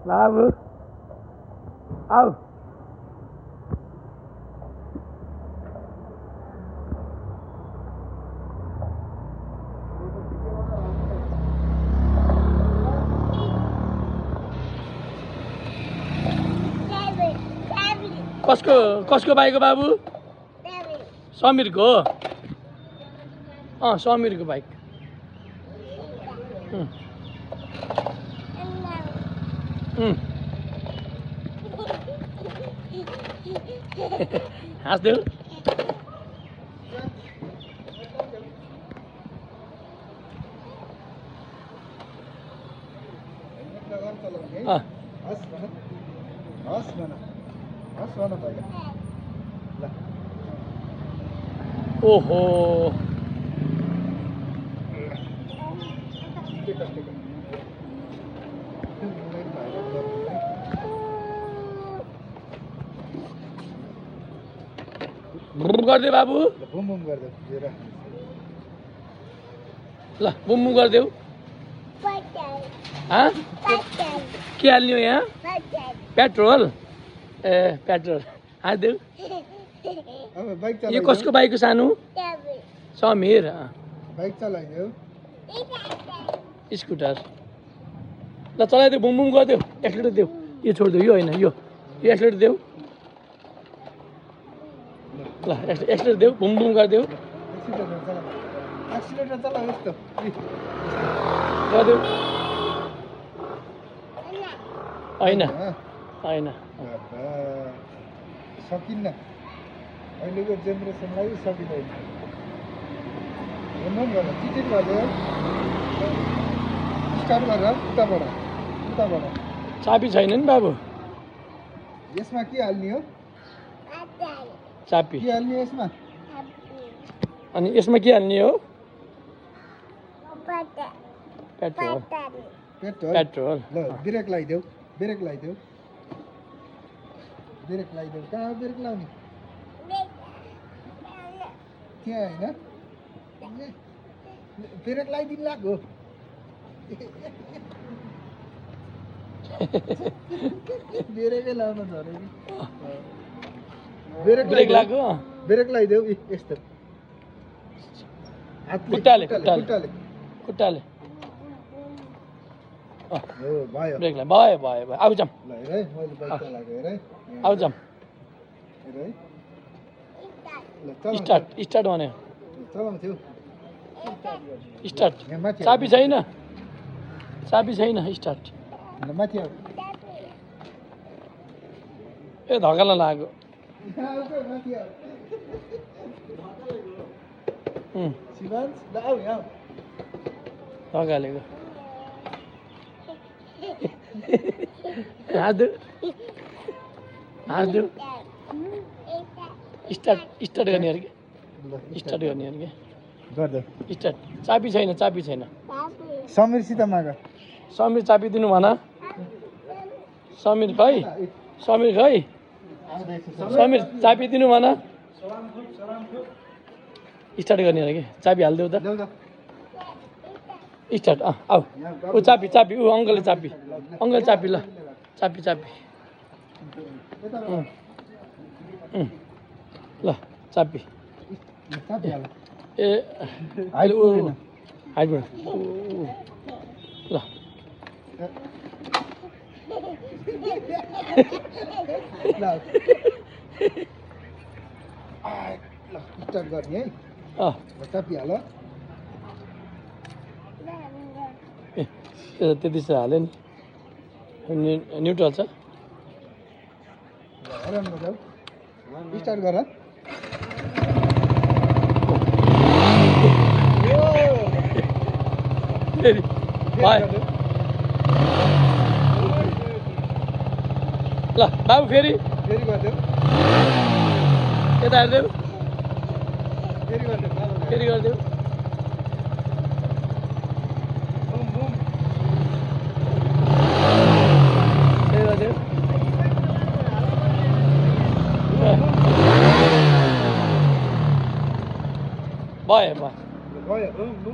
बाबु आऊ कसको कसको बाइक हो बाबु समीरको समीरको बाइक हाँस्देऊ ओहो गरिदेऊ बाबु बुम बुम गरिदेऊ ल बुम बुम गरिदेऊ के हाल्ने हो यहाँ पेट्रोल ए पेट्रोल हाल्देऊ यो कसको बाइक हो सानो समीर बाइक चलाइदेऊ स्कुटर ल चलाइदेऊ बुम बुम गरिदेऊ एक्सिलेटर देऊ यो छोडिदेऊ यो होइन यो एक्सिलेटर देऊ ल एक्सिलेटर देऊ बुम बुम गरिदेऊ एक्सिलेटर चला यस्तो गरिदेऊ होइन होइन सकिन्न अहिलेको जेनेरेसनलाई सकिँदैन चिटिङ गरेर स्टार्ट गरेर उताबाट चाबी छैन नि बाबु यसमा के हाल्ने हो चाबी के हाल्ने यसमा अनि यसमा के हाल्ने हो पेट्रोल पेट्रोल ल ब्रेक लगाइदेऊ कहाँ हो ब्रेक लाउने त्यहाँ होइन ब्रेक लगाइदिनु लाग्यो ब्रेकै लाउन झऱ्यो कि ब्रेक लाग्यो ब्रेक लगाइदेऊ यस्तो खुट्टाले हो भयो ब्रेक लाग्यो भयो भयो भयो आऊ जाम ल हेर है मैले बाइक चलाएको हेर है आऊ जाम हेर है ल स्टार्ट भन्यो चलाउँथ्यौ स्टार्ट यहाँ माथि चाबी छैन स्टार्ट माथि आऊ ए धक्कालाई लाग्यो माथि आऊ शिवान्स ल आऊ यहाँ धक्कालेको हाँस्देऊ स्टार्ट गर्ने अरे कि स्टार्ट गर्ने अरे कि गर्दै स्टार्ट चाबी छैन समीरसित माग समीर चाबी दिनु भन समीर खै समीर चाबी दिनु भन स्टार्ट गर्ने अरे कि चाबी हालिदेऊ त स्टार्ट आऊ ऊ चाबी ऊ अङ्कलले चाबी ल चाबी ल चाबी ए अहिले ऊ हाइटबाट ल स्टार्ट गर्ने है चाबी हाल ए त्यति चाहिँ हाल्यो नि न्युट्रल छ स्टार्ट गर फेरि भयो ल बाबु फेरि गरिदेऊ यता हेरिदेऊ गरिदेऊ फेरि गरिदेऊ भयो भयो